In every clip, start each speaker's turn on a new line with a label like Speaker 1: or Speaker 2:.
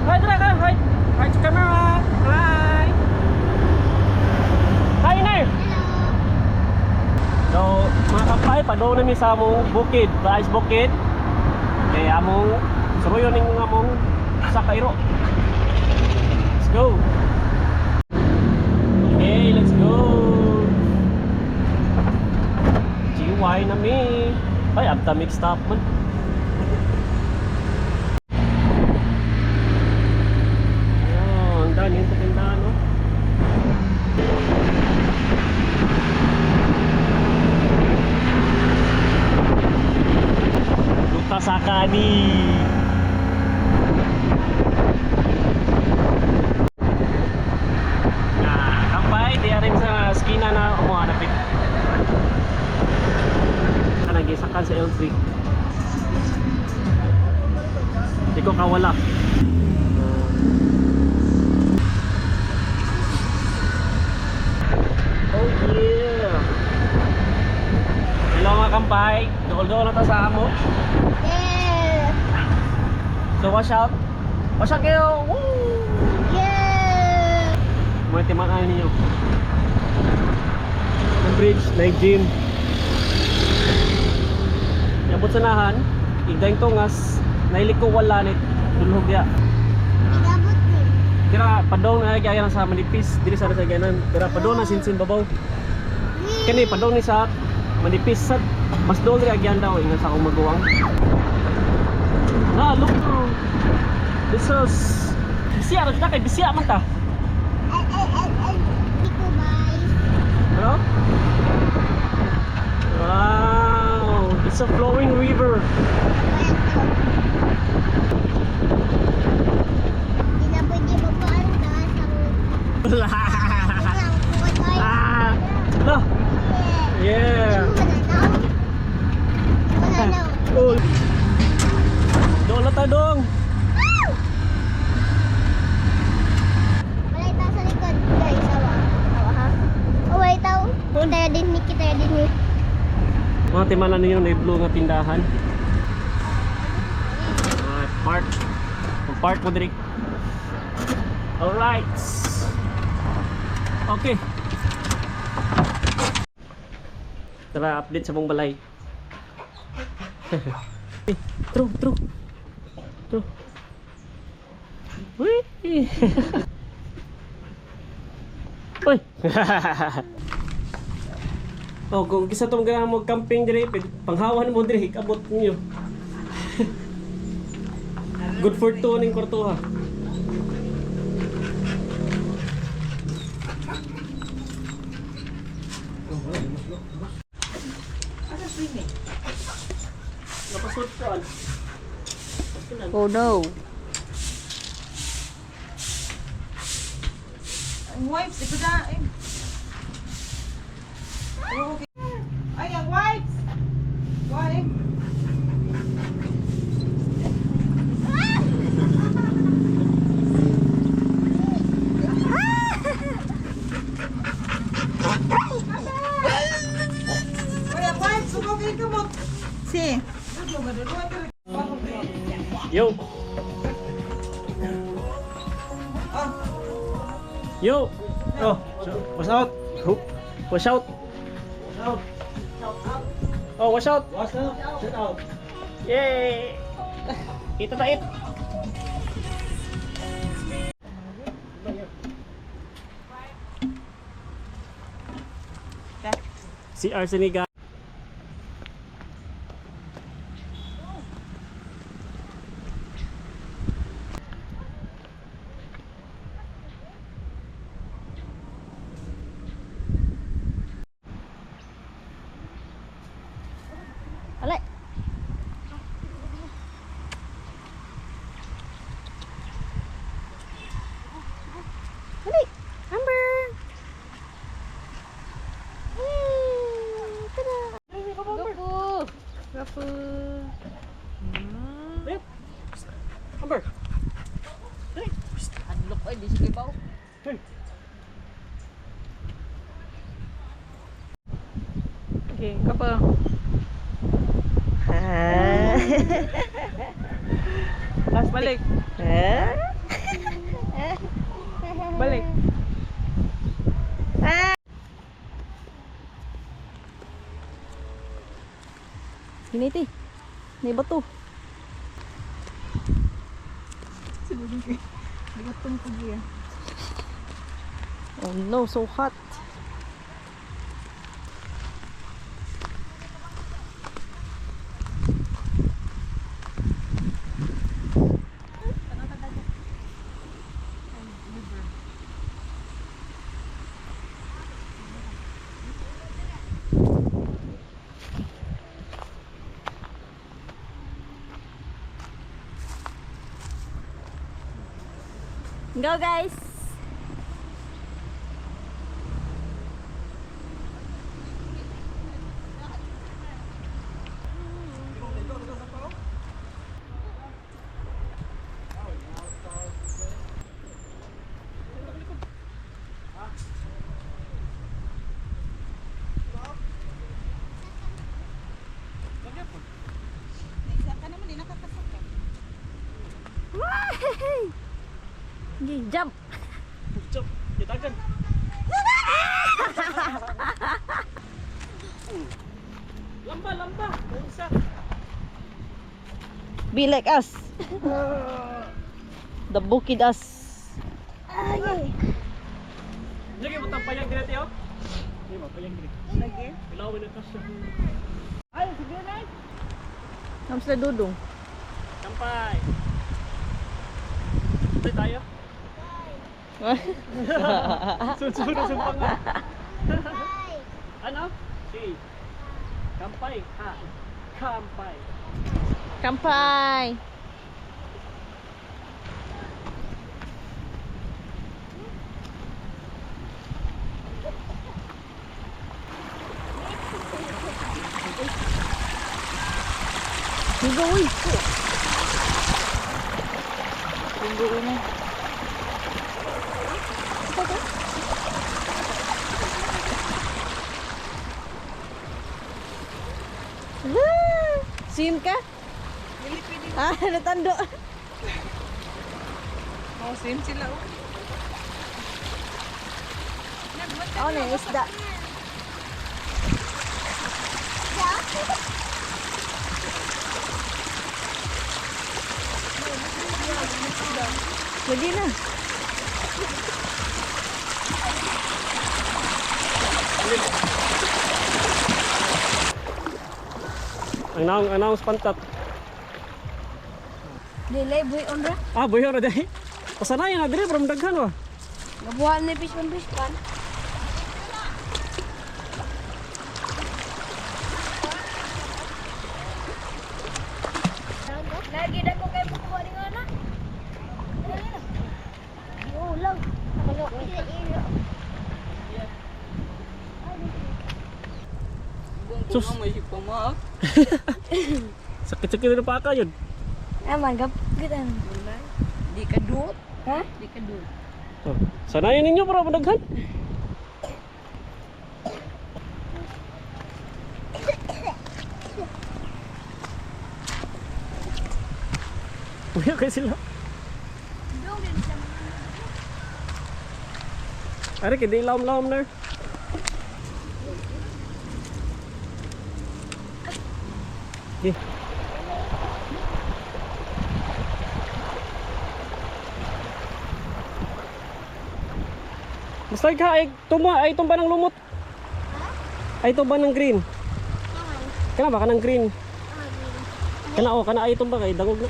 Speaker 1: Hi, dira ka. Hi. Hi to camera. Hi. Hi, Ner.
Speaker 2: Hello.
Speaker 1: So, mga kampay, padung nami sa among bukid, Rice Bukid. Kay among suruyon ning among sa kairo. Let's go. Okay, let's go. GY na mi. Ay, abta mixed up man. Oh, ang dami yung tindahan, no? Luta sa kani. Na, kampay, di rin sa skina na umuhanapit. Nagisakan sa L3. Di ko kawala. Oh yeah! Hello mga kampay, dool-dool na ta sa amo.
Speaker 2: Yeah.
Speaker 1: So watch out. Watch out kayo. Woo!
Speaker 2: Yeah.
Speaker 1: Mga timaan ninyo. Ng bridge, na gym. Yabot sa nahan, igdaing tungas, nailik ko wala ni dulhog ya.
Speaker 2: Igabot ni.
Speaker 1: Kira padong na kaya sa manipis, dili sa sa ganan. Kira padong na sinsin babaw. Kani padong ni sa manipis sad mas doon rin agyan daw ingat sa akong maguwang. Na look. This is Bisya ra jud kay Bisya man ta.
Speaker 2: Ay, ay, ay, ay. Iko, guys.
Speaker 1: Ano? Wow, it's a flowing river.
Speaker 2: Hindi na pwede magpaan taas ang ang buwan ay.
Speaker 1: Ah! No. Yeah.
Speaker 2: Mananaw. Mananaw.
Speaker 1: Oh. Doon na tayo dong.
Speaker 2: Walay tao sa likod, guys. Awa. Awa, ha? Oh, walay tao. Tayo din ni, kita din ni.
Speaker 1: Mga timanan ninyo na blue nga tindahan. Alright, park. Park mo diri. Alright. Okay. Tara, update sa mong balay. Eh, true, true. True. Uy. Uy. Oh, kung kisa tong ganahan mo camping diri, panghawan mo diri, abot niyo. Good for two ning kwartuha. Napasud ko an.
Speaker 3: Oh no.
Speaker 4: Ang wipes, ito na. Eh. Oh, okay. Ay, ang wipes! Wipe! Ay, ang wipes! Sumugin ka mo!
Speaker 3: Si.
Speaker 1: Yo. Yo. Oh, what's out? What's out? Oh, what's out?
Speaker 5: What's up? Shout out.
Speaker 1: Yay! Ito ta it. Si Arseniga.
Speaker 3: Alay. Alay. Amber. Hey, tada. Gapo. Gapo.
Speaker 1: Ayun. Amber. Hey.
Speaker 3: Hadlok ay di sige baw.
Speaker 1: Hey.
Speaker 4: Okay, kapo.
Speaker 3: Ah.
Speaker 4: Balik.
Speaker 3: Ah.
Speaker 4: Balik.
Speaker 3: Hiniti. May bato.
Speaker 4: Gutom ko giya.
Speaker 3: Oh no, so hot. Go, guys!
Speaker 4: Isa ka naman, di nakakasakit.
Speaker 3: Sige, jump!
Speaker 1: Jump. Itagan. Lamba, lamba. Ang isa.
Speaker 3: Be like us. The bukid us.
Speaker 2: Ay.
Speaker 1: Sige, butang payag din natin, oh. Sige, payag din.
Speaker 4: Lagi.
Speaker 1: Ilawin na kasya. Ay, sige na.
Speaker 3: Kam sila dudong.
Speaker 1: Kampay. Ito tayo. Sunod na sumpang nga. Ano? Si. Kampay. Ha. Kampay.
Speaker 3: Kampay! Higo, uy! Higo na. Ah! Swim ka?
Speaker 4: Dili pwede.
Speaker 3: Ah, natando.
Speaker 4: Oh, same sila oh.
Speaker 3: Ako na yung isda. Lagi na.
Speaker 1: Ang naong pantat.
Speaker 2: Dili, buhi on ra.
Speaker 1: Ah, buyo na dahil. Pasanayan na dire from daghan wa.
Speaker 2: Gabuhan ni fish pan fish pan. Lagi na ko kay bukuha ni nga na. Ulang. Ilo.
Speaker 1: Sus. Sakit-sakit na pa ka yun.
Speaker 2: Aman, gap gitan.
Speaker 4: Di ka duot.
Speaker 2: Ha?
Speaker 4: Di ka duot.
Speaker 1: Oh, sanayan ninyo para madaghan. Buyo kay sila. Are kay di lawom-lawom na. Okay. Basta ka ay tuma ay tumba ng lumot. Ay tumba ng green. Kana ba kanang green? Kana oh, kana ay tumba kay dangog na.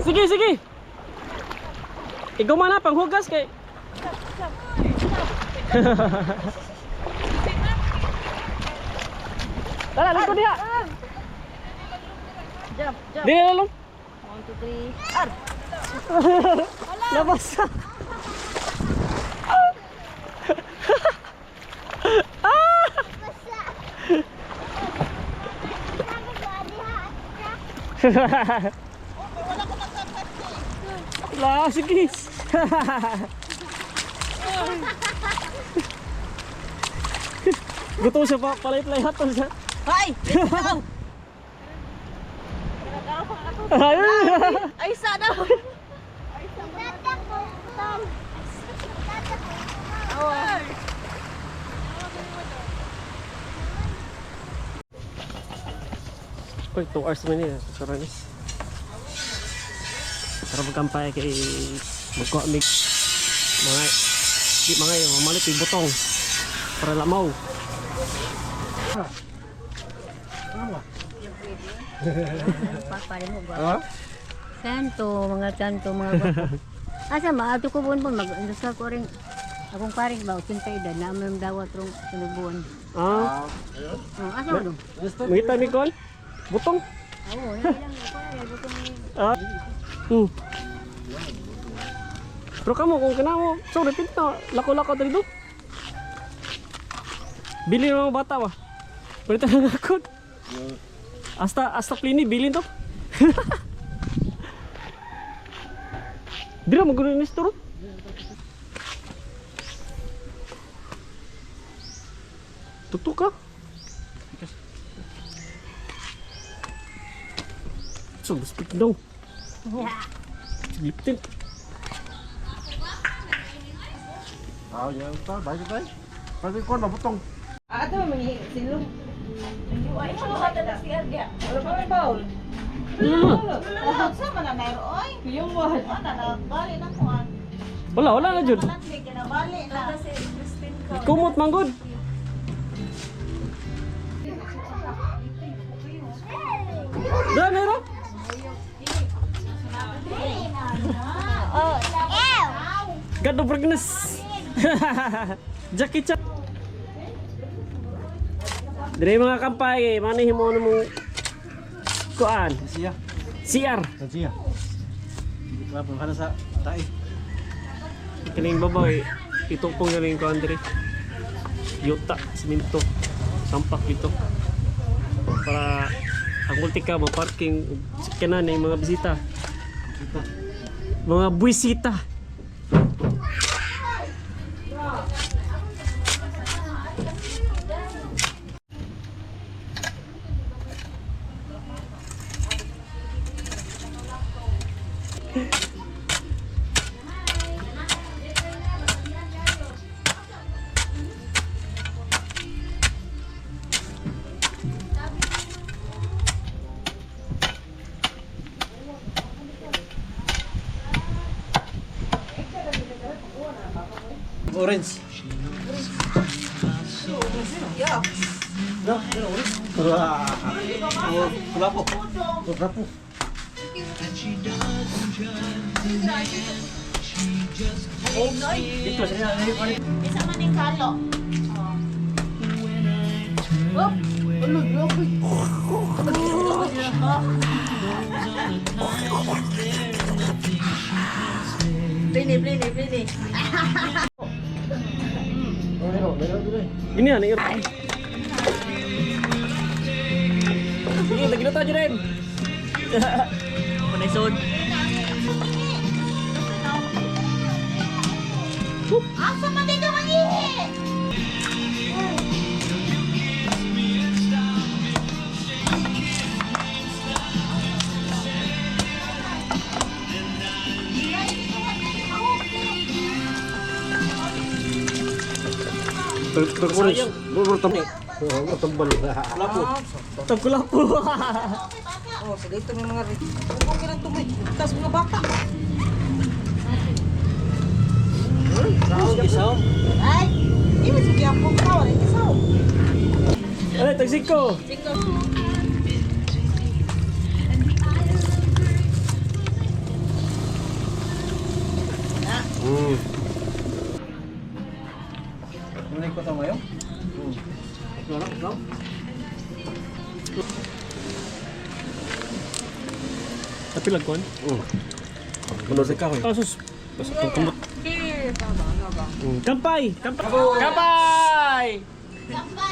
Speaker 1: Sige, sige. Ikaw man na panghugas kay. Tara, lingkod diha.
Speaker 3: Jump, jump.
Speaker 1: Di na lalong.
Speaker 3: 1, 2, 3. Ar!
Speaker 1: Labas.
Speaker 2: Basa. Nagagawa diha.
Speaker 1: La, sige. Gusto siya pa, palay-palay hatol siya.
Speaker 3: Hi!
Speaker 1: Ay!
Speaker 3: Ay, sa daw.
Speaker 2: Tata ko. Tom. Tata ko.
Speaker 3: Oh.
Speaker 1: Uy, 2 hours man niya. Karanis. Tara magkampay kay magkuha mig mga di mga mamalit yung butong para lamaw.
Speaker 5: Papare mo ba? Kanto, mga kanto, mga gwapo. Asa ma, ato ko buon po, mag-andasal ko rin. Akong paring ba, 80 edad, na may dawat rong sinubuan.
Speaker 1: Ah,
Speaker 5: Oh, asa mo dong?
Speaker 1: mangita mi kon? Butong.
Speaker 5: Oo, yan lang. Ako na, butong.
Speaker 1: Ah. Pero kamo kung kanamo, sorry pinta, lako-lako diri do. Bili ng mga bata ba? Pwede na ako. Hasta hasta plini bilin to. Dira magulo ni store. Tutok ka. So, speak daw. Liptin.
Speaker 6: Ah, ya, ta, bye bye. Pwede ko na butong.
Speaker 4: Ah, ato may silong. Ay, wala ka na si Arga. Wala pa may bowl. Wala, sa man na nairo oy. Yung wala na na bali na kuan.
Speaker 1: Wala, wala na jud.
Speaker 4: Malamig na bali na.
Speaker 1: Kumot manggod. Dan hero.
Speaker 2: Oh. Ew!
Speaker 1: God of Brigness. Jackie Chan. Dire mga kampay, eh, manihin mo ano mong kuan.
Speaker 6: Siya.
Speaker 1: CR.
Speaker 6: Siya. Klabo kana sa tae.
Speaker 1: Kining babae, itupong galing kuan dire. Yuta, simento, sampak dito. Para ang multika mo parking ug sakyanan ng mga bisita. Mga buwisita.
Speaker 6: Orange. No, orange. Wah. Oh, kulapo. Kulapo.
Speaker 1: Dito sa
Speaker 4: Isa man ning kalo.
Speaker 3: Plini, plini, plini.
Speaker 1: Gini ano yun? Sige, lagi na tayo rin. Panaysod.
Speaker 2: Asa man di ka mangihi?
Speaker 6: Orange. Bro, tambal. Tambal.
Speaker 1: Kulapo. Tagkulapo.
Speaker 4: Oh, sige ito may mga Kung kailan tumoy, tas mga bata. Ay, ini sige ang pugkaw, wala isaw.
Speaker 1: Ano, tagsiko.
Speaker 6: Muna ko to ngayon. No, no.
Speaker 1: Tapi lagkon.
Speaker 6: Kuno sa kahoy.
Speaker 1: Ah, sus. Basta itong kumot. Kampay! Kampay! Kampay!
Speaker 2: Kampay!